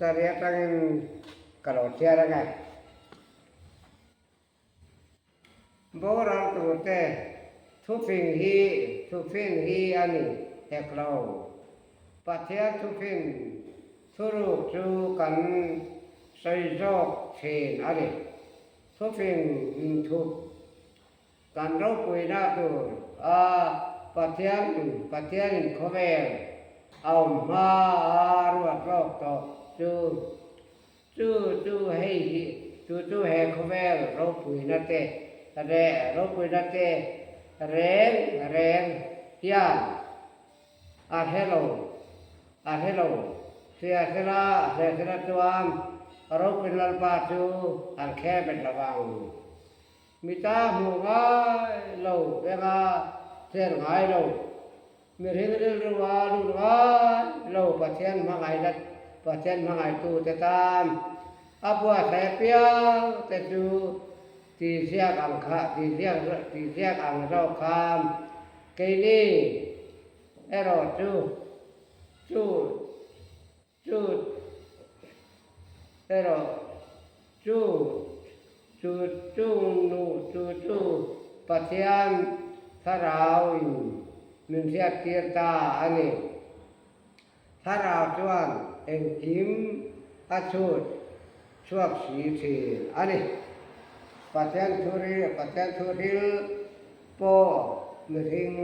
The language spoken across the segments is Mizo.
Sarih atangin ka lo chhiar ang e. Boral turte thufing hi thufing hi a ni hek lo. Pathian thufing thuruk chu kan sawi zawk thin a ni. Thufing inthup kan ropuina tur a Pathian Pathianin khawvel a awm hma a ruat lawk tawh chu Chu chu hei hi, chu chu he khawvel ropuina te reh ropuina te reng reng hian a hre lo, a hre lo. Hriasela, hriasela chuan ropui Lalpa chu an kher bet lo vang. Mita hmuh ngai lo, benga chen ngai lo. Mihring rilru a lut ngai lo Pathian hmangaihna Pathian hmangaihtute tan a buatsaih apiang te chu tihziak ang kha tihziak tihziak ang zawk khan keini erawh chu chu chu erawh chu chu chung nu chu chu Pathian Thlarau in min hriattir ta a ni. Thlarau chuan engkim a chhut chhuak si thin a ni. Pathian thu Pathian thu hril pawh mihring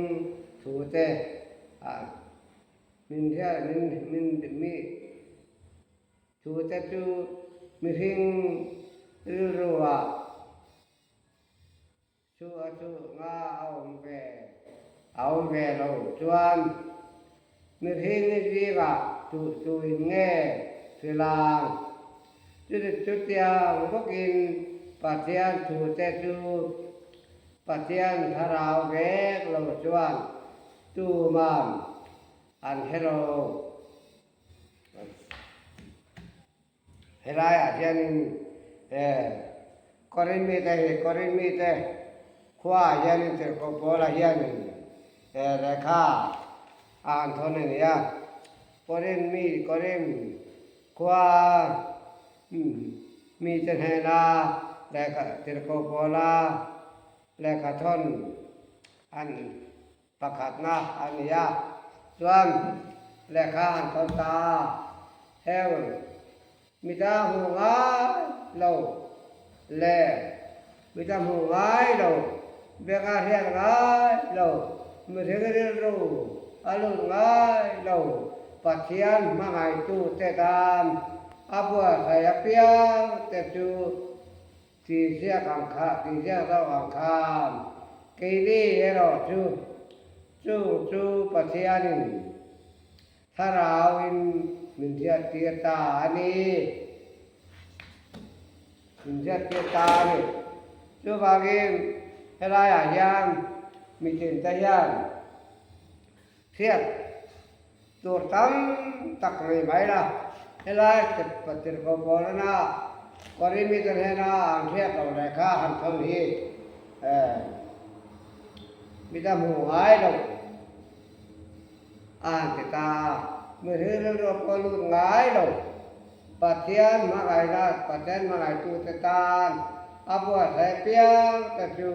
thute a Min hriat min min mi thute chu mihring rilru ah chu a chu nga a awm ve a awm ve lo chuan mihring zingah tu tu in nge hrilang chuti chutiang bawkin Pathian thute chu Pathian thlarau vek lo chuan Tuman an hre lo. Helaiah hianin Korin mite hi Korin mite khuaah hianin Tirhkoh Paula hianin lehkha a han thawn a ni a. Korin mi Korin khua mite hnena lehkha Tirhkoh Paula lehkha thawn an Pakhatna a ni a, chuan lehkha an thawn ta a, heng mita hmu ngai lo leh mita hmu ngai lo, beka hriat ngai lo, mihring rilru a lut ngai lo, Pathian hmangaihtu te tan a buatsaih apiang te chu Tih ziak ang kha, tih ziak zawk ang khan keini erawh chu chung chu Pathianin Thlarauin min hriattir ta a ni. Min hriattir ta a ni. Chuvangin helaiah hian mitin te hian Hriat tur tam tak nei mai la, helai Tirhkoh Paulana Korinth-te hnena an hriat loh lehkha han thawn hi mi ta hmu ngai lo a han ti ta a, mihring rilru a pawh lut ngai lo. Pathian hmangaihna, Pathian hmangaihtute tan a buatsaih piang te chu.